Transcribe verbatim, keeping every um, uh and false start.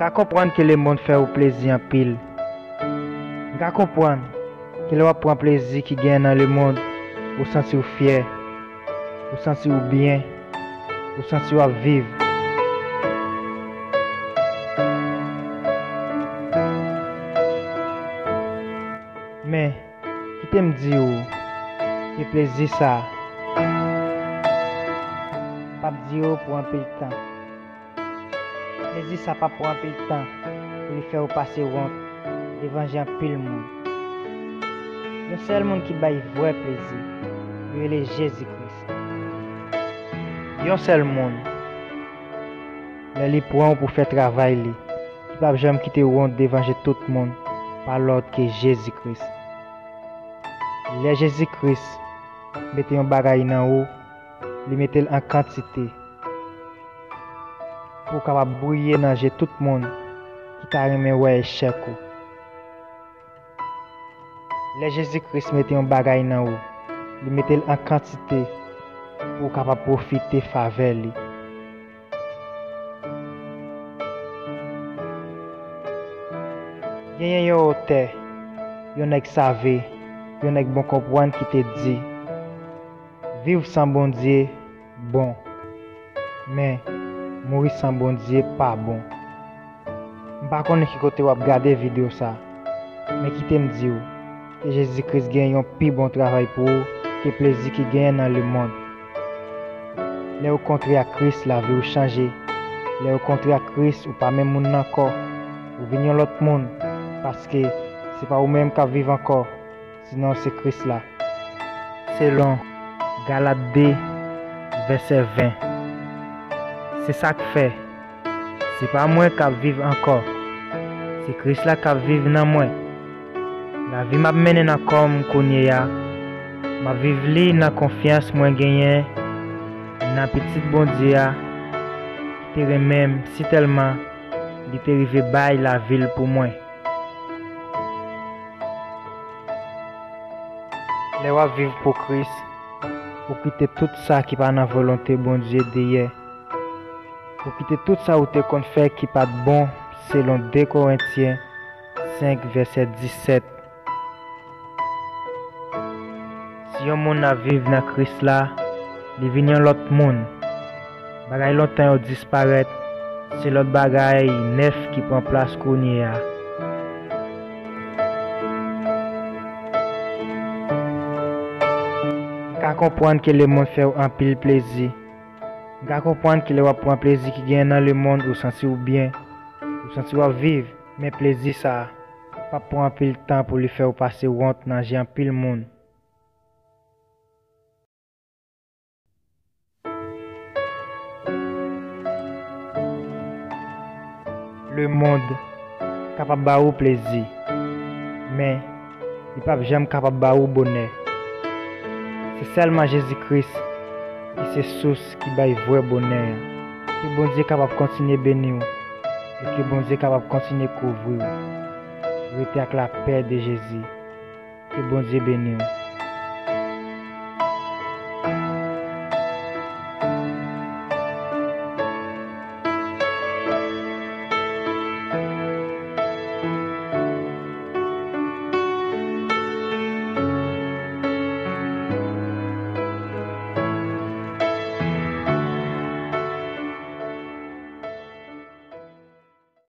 Ka konprann ke lemonn fè ou plezi anpil. M ka konprann ke lè w ap pran plezi ki genyen nan lemonn, ou santi w fyè, ou santi w byen, ou santi w ap viv. Men, kite m di w ke plezi sa a p ap dire w pou anpil tan. Plezi sa p ap pran anpil tan pou li fè w pase wont devan je anpil moun. Yon sèl moun ki bay vrè plezi, li rele Jezi Kris. Yon sèl moun, lè li pran w pou fè travay li, ki p ap janm kite w wont devan je tout moun, pa lòt ke Jezi Kris. Lè Jezi Kris mete yon bagay nan ou, li mete l an kantite pou w kapab briye nan je tout moun ki ta renmen wè echèk ou. Lè Jezi Kris mete yon bagay nan ou, li mete l an kantite pou w kapab pwofite favè li. Genyen yon otè, yon nèg save, yon nèg bon konprann ki te di, viv san Bondye bon, men mouri san Bondye pa bon. M pa konnen ki kote w ap gade videyo sa, men kite m di w ke Jezi Kris gen yon pi bon travay pou ou ke plezi ki genyen nan lemonn. Lè w kontre ak Kris, lavi w chanje. Lè w kontre ak Kris, ou pa menm moun nan ankò. Ou vin yon lòt moun, paske se pa ou menm k ap viv ankò, sinon se Kris la. Selon Galat de, vèsè ven. Se sa k fè, se pa mwen k ap viv ankò, se Kris la k ap viv nan mwen. Lavi m ap mennen nan kò m kounye a, m ap viv li nan konfyans mwen genyen nan Pitit Bondye a, ki te renmen m sitèlman li te rive bay lavi l pou mwen. Lè w ap viv pou Kris, ou kite tout sa ki pa nan volonte Bondye dèyè. Ou kite tout sa ou te konn fè ki pa t bon, selon de Korentyen senk, vèsè disèt. Si yon moun ap viv nan Kris la, li vin yon lòt moun. Bagay lontan yo disparèt, se lòt bagay nèf ki pran plas kounye a. M ka konprann ke lemonn fè w anpil plezi. M ka konprann ke lè w ap pran plezi ki genyen nan lemonn, ou santi w byen, ou santi w ap viv, men plezi sa a p ap pran anpil tan pou li fè w pase wont nan je anpil moun. Lemonn kapab ba ou plezi, men li p ap janm kapab ba ou bonè. Se sèlman Jezi Kris ki se sous ki bay vrè bonè a. Ke Bondye kapab kontinye beni w, e ke Bondye kapab kontinye kouvri w. Rete ak lapè de Jezi. Ke Bondye beni w.